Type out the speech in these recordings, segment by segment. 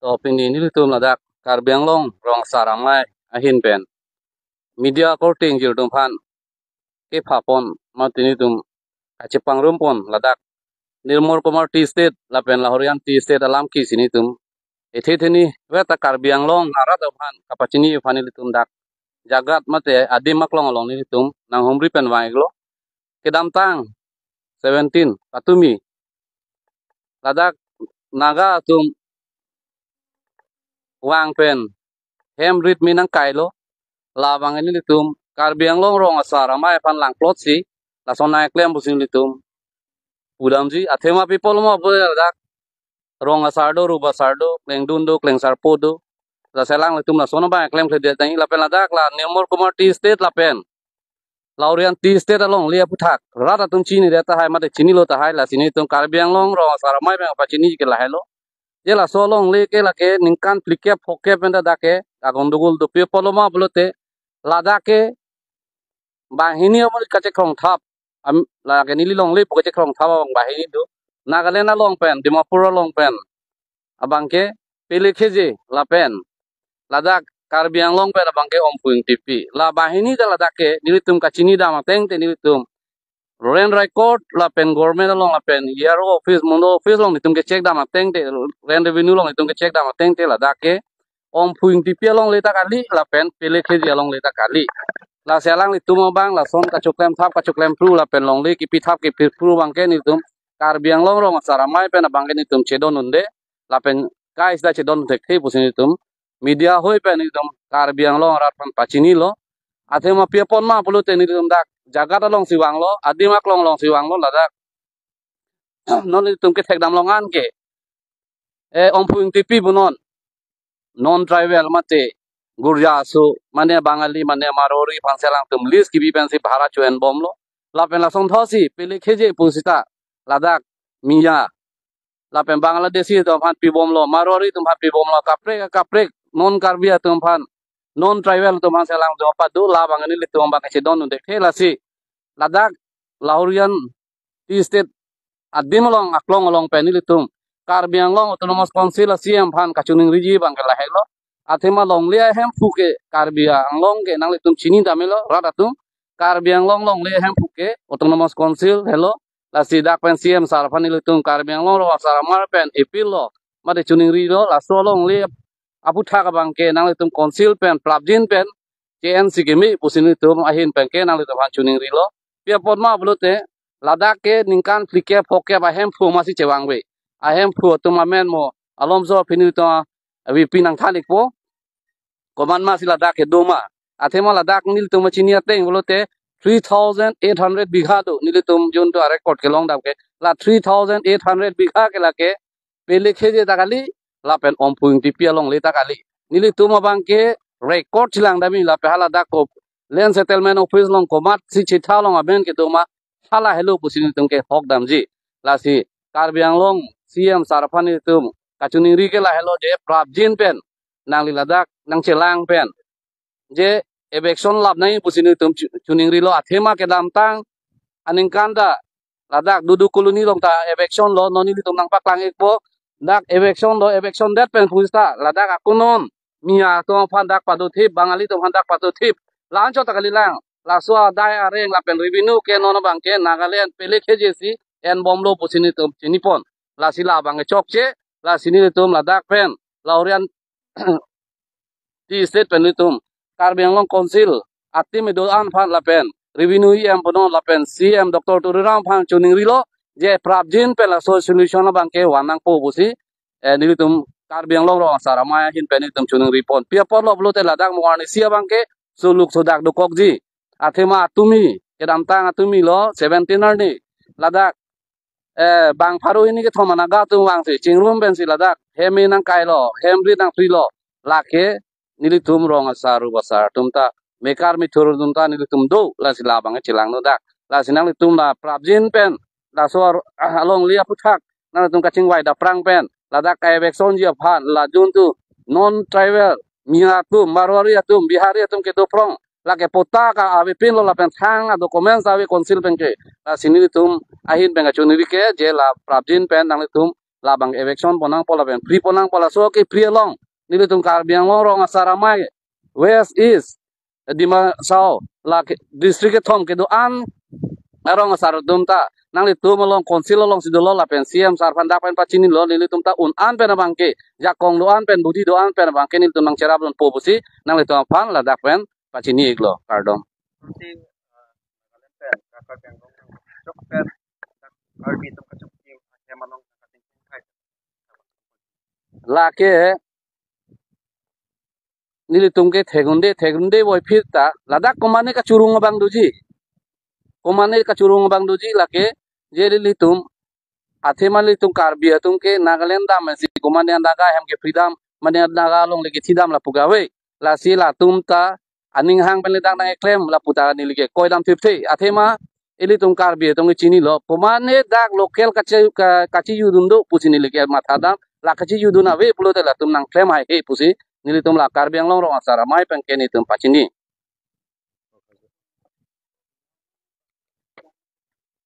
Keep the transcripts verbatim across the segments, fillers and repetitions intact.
To pini nelitum ladak Karbi Anglong rong asar amei ahin pen media korte ingjir atum aphan kepha pon mate nelitum kachepangrum pon ladak Nirmal Kumar Tea Estate lapen Lahorian Tea Estate alam ke si nelitum ethe theni veta Karbi Anglong arat aphan kapachini aphan nelitum dak jagat mate adim aklong along nelitum nanghumri pen vang-iklo. Kedamtang seventeen patumi ladak Naga atum vang pen hem rit me nangkailo. Labang nelitum Karbi Anglong rong asar amei aphan langplot si lason nangklem pusi nelitum pudamji. Athema pi pulo ma pu ladak rong asar do, rup asar do, klengdun do, klengsarpo do. Lasi alanglitum lason abang klemkledet tangji. Lapen ladak la Nirmal Kumar Tea Estate lapen Lahorian Tea Estate alongle aphuthak rat atum chinidet tahai mate chinilo tahai, lasi nelitum Karbi Anglong rong asar amei pen pachini ke lahelo. Je laso alongle ke lake ningkan phlikep phokep pen ta dak ke agondogol dopik pulo ma pulote ladak ke banghini amonit kachekrong thap, am, lake neli longle pu kachekrong thap abang banghini do. Nagaland along pen, Dimapur along pen abang ke Pele Kheje lapen ladak Karbi Anglong pen abang ke Omphu Ingtipi. La banghini ta ladak ke nelitum kachini dam ateng te nelitum Land Record lapen government along lapen E R O office, MoNO office along nelitum ke check dam ateng te, Land Revenue along nelitum ke check dam ateng te ladak ke Omphu Ingtipi alongle ta kali lapen Pele Kheje alongle ta kali. Lasi alanglitum abang lason kachoklem thap kachoklem phru lapen longle kipi thap kipi phru abang ke nelitum Karbi Anglong rong asar amei pen abang ke nelitum chedon unde lapen kaisida chedon thekthe pusi nelitum media ahoi pen nelitum Karbi Anglong arat aphan pachinilo. Athema pi apot ma pulote nelitum dak jagat along si vanglo, adim aklong along si vanglo ladak. Non nelitum kethekdam longan ke, eh, Omphu Ingtipi pu non non tribal mate Gurja aso mane Bangali mane Marwari aphan si alangtum lease kipi pensi bhara cho-en bomlo. Lapen lason thotsi Pele Kheje pu seta ladak Miya lapen Bangladeshi atum aphan pi bomlo, Marwari atum aphan pi bomlo, kaprek kaprek non Karbi atum aphan, non tribal atum aphan si alangtum pado. Labang nelitum abang kachedon unde ke lasi ladak Lahorian Tea Estate adim along aklong along pen nelitum Karbi Anglong Autonomous Council a C M aphan kachiningriji abang ke lahelo. Athema longle ahemphu ke Karbi Anglong ke nanglitum chini damelo rat atum. Karbi Anglong longle ahemphu ke Autonomous Council helo. Lasi dak pen C M sir aphan nelitum Karbi Anglong rong asar amei pen appeal lo mate chiningrilo, laso alongle aphuthak abang ke nanglitum council pen prapjin pen che-ensi keme pusi nelitum ahin pen ke nanglitum aphan chiningrilo. Pi apot ma pulote ladak ke ningkan phlikep phokep ahemphu masi chevangve. Ahemphu atum amen mo alomso aphi nelitum avi pi nangthan-ikpo. Komat masi ladak kedo ma. Athema ladak nelitum chini ateng pulote three thousand eight hundred bigha do. Nelitum juntu a record kelong dam ke la three thousand eight hundred bigha ke lake Pele Kheje ta kali lapen Omphu Ingtipi alongle ta kali. Nelitum abang ke record chelang dami lapen haladak ko Land Settlement Office along komatsi chetha along amen kedo ma, hala helo pusi nelitum ke hok damji. Lasi Karbi Anglong C M sir aphan nelitum kachiningri ke lahelo je prapjin pen nangli ladak nangchelang pen je eviction lap nangji pusi nelitum chu-, chiningrilo. Athema kedamtang aningkan ta ladak Dudu Colony along ta eviction lo, non nelitum nangpaklang-ikpo. Dak eviction lo, eviction det pen pusita ladak ako non Miya atum aphan dak padothip, Bangali atum aphan dak padothip, la-anchot ta kalilang. Laso adai areng lapen revenue ke non abang ke Nagaland Pele Kheje si en bomlo pusi nelitum chinipon. Lasi labang ke chokche, lasi nelitum ladak pen Lahorian Tea Estate pen nelitum Karbi Anglong Council a team kedo-an aphan lapen Revenue E M pu non lapen C M Doctor Tuliram aphan chiningrilo je prapjin pen laso solution abang ke van nangpo pusi, eh, nelitum Karbi Anglong rong asar amei ahin pen nelitum chiningripon. Pi apot lo pulote ladak mo arnisi abang ke suluk sudak dokokji. Athema atumi, kedamtang atumi lo seventeen arni ladak, eh, bang pharo hini kethom a-Naga atum vangsi chingrum pensi ladak hem me nangkailo, hem rit nangprilo. Lake nelitum rong asar rup asar atum ta, mekar methur atum ta nelitum do, lasi labang chelangno dak. Lasi nanglitum la prapjin pen laso ar-, alongle aphuthak nanglitum kachingvai daprang pen ladak ka-evictionji aphan, la juntu non tribal Miya atum, Marwari atum, Bihari atum kedo phrong, lake patta ka avepinlo lapen thang a-documents ave council pen ke. Lasi nelitum ahin pen kachiningri ke je la prapjin pen nanglitum labang eviction ponnangpo lapen free ponnangpo, laso ke free along nelitum Karbi Anglong rong asar amei West, East, Dima Hasao, la ke district kethom kedo-an arong asar atum ta nanglitum along council alongsi dolo lapen C M sir aphan dak pen pachinilo, nelitum ta un-an pen abangke, jakong do-an pen, budi do-an pen abangke nelitum nangcherap dunpo pusi nanglitum aphan ladak pen pachini iklo, kardom. Karbi atum kachok tim ahem along kating thai. Lake nelitum ke thegunde thegunde voiphit ta ladak komane kachurung abang doji. Komane kachurung abang doji lake, je nelitum athema nelitum Karbi atum ke Nagaland dam si komane Naga ahem ke freedom, mane Naga alongle kethidam lapu kave. Lasi latum ta aning hang pen le dak nangkeklem lapu ta neli ke koidam thipthe. Athema ilitum Karbi atum ke chinilo, komane dak local kachi, ka, kachijudun do pusi neli ke mathadam. La kachijudun ave pulote latum nangklem haihe pusi nelitum la Karbi Anglong rong asar amei pen ke nelitum pachini.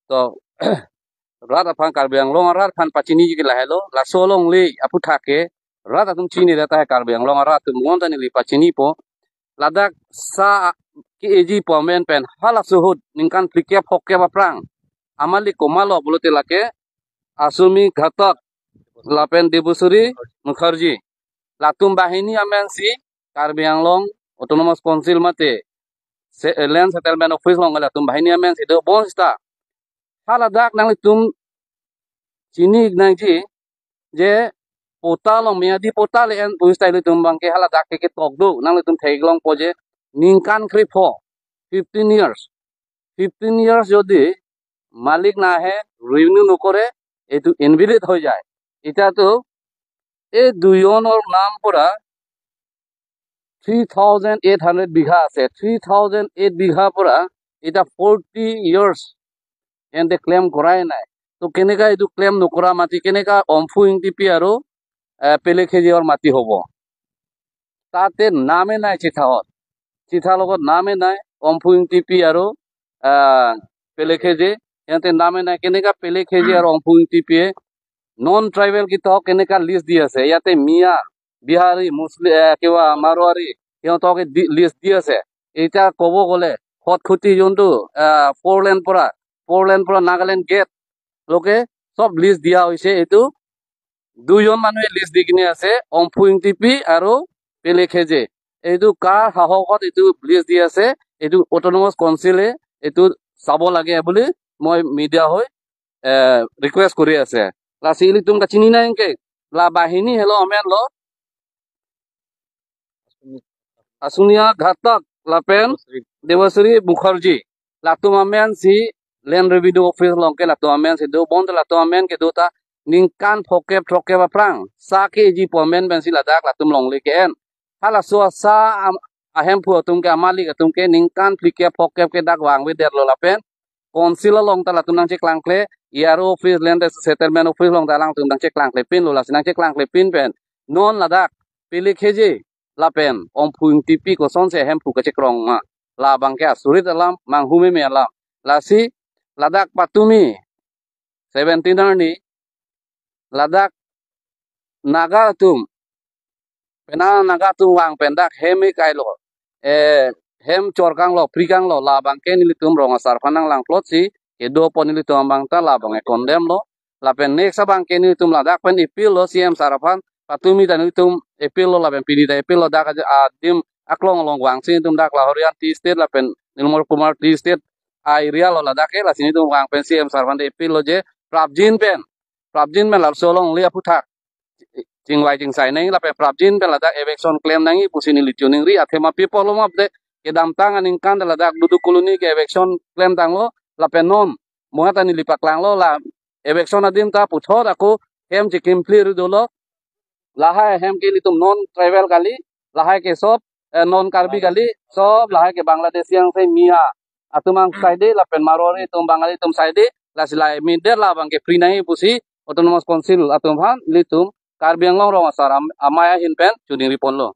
To rat aphan, Karbi Anglong arat aphan pachini ke lahelo, laso alongle aphuthak ke rat atum chini reta hai, Karbi Anglong arat atum bonta neli pachinipo. Ladak sa ke-eji pu amen pen halaso ahut ningkan phlikep phokep aphrang amalik komatlo pulote lake Asumi Ghatak lapen Debasri Mukherjee, latum banghini amen si Karbi Anglong Autonomous Council mate se, Land Settlement Office along latum banghini amen si do, bonsita haladak nanglitum chini nangji je patta along, miyadi patta le-en pusita ilitum abangke haladak ke ketok do, nanglitum theklongpo je ningkan krepho, fifteen years, fifteen years jodi মালিক নাহে, রিনিউ নকরে, এইটো ইনভ্যালিড হৈ যায়। এতিয়াতো এই দুজনৰ নাম পৰা থ্ৰী থাউজেণ্ড এইট হাণ্ড্ৰেড বিঘা আছে, থ্ৰী থাউজেণ্ড এইট বিঘা পৰা এতিয়া ফৰ্টি ইয়াৰ্ছ এন্তে ক্লেইম কৰাই নাই। তো কেনেকা এইটো ক্লেইম নকৰা মাটি, কেনেকা অম্ফু ইংটিপি আৰু, এ, পেলেখেজিৰ মাটি হ'ব? তাতে নামে নাই চিঠাত। চিঠা লগত নামে নাই, অম্ফু ইংটিপি আৰু, আহ, পেলেখেজি, ইয়াতে নামে নাই। কেনেকা পেলেখেজি আৰু অম্ফু ইংটিপিয়ে নন ট্ৰাইবেল কিতাও কেনেকা লিষ্ট দি আছে? ইয়াতে মিয়া, বিহাৰী, মুছলিম, এ, কিবা মাৰোৱাৰী, সিহঁতকে দি, লিষ্ট দি আছে। এতিয়া ক'ব গ'লে খটখটি যোনটো, আহ, ফ'ৰ লেন পৰা, ফ'ৰ লেন পৰা নাগালেণ্ড গেট লৈকে চব লিষ্ট দিয়া হৈছে। এইটো দুজন মানুহে লিষ্ট দি কিনে আছে, অম্ফু ইংটিপি আৰু পেলেখেজি। এইটো কাৰ সাহসত এইটো লিষ্ট দি আছে, এইটো অট'নমাছ কাউন্সিলে এইটো চাব লাগে বুলি মই মিডিয়া হৈ, এ, ৰিকুৱেষ্ট কৰি আছে। Lasi ilitum kachini nangke, la banghini helo amen lo Asumi Ghatak lapen Debasri Mukherjee. Latum amen si Land Revenue Office along ke latum amen si do, bonta latum amen kedo ta ningkan phokep throkep aphrang sa ke-eji pu amen pensi ladak latum longle ke-en. Halaso asa am-, ahemphu atum ke, amalik atum ke ningkan phlikep phokep ke dak vangvedetlo lapen kaunsil along ta latum nangcheklangkle, E R O office, Land Settlement Office along ta alangtum nangcheklangklepinlo, lasi nangcheklangklepin pen non ladak pelikheji lapen Omphung Ingtipi kosonsi ahemphu kachekrong ma, labang ke asurit alam, manghumeme alam. Lasi ladak patumi seventeen arni ladak Naga atum, penang Naga atum vang pen dak hem ikailo, eh, hem chorkanglo, prikanglo, labang ke nelitum rong asar aphan nanglang plot si kedo apot nelitum abang ta labang ke condemn lo. Lapen next abang ke nelitum ladak pen appeal lo C M sir aphan, patumi ta nelitum appeal lo lapen pini ta appeal lo, dak aja adim aklong along vangsi nelitum dak Lahorian Tea Estate lapen Nilmar Kumar Tea Estate a-area lo ladak ke, lasi nelitum vang pen C M sir aphan ta appeal lo je prapjin pen, prapjin pen laso alongle aphuthak chingvai chingsai nangji lapen prapjin pen ladak eviction klem nangji pusi neli choningri. Athema pi apotlo ma pulote kedamtang aningkan ta ladak Dudu Colony ke eviction klemtanglo lapen non mo ta neli paklanglo, la eviction adim ta puthot ako hem chekimphli ri dolo. Lahai hem ke nelitum non tribal kali, lahai ke sob, eh, non Karbi kali, sob lahai ke Bangladeshi angse Miya atum angsai de lapen Marwari atum, Bangali atum sai de, lasi lahai minder labang ke free nangji pusi Autonomous Council atum aphan nelitum Karbi Anglong rong asar am-, amei ahin pen choningri ponlo.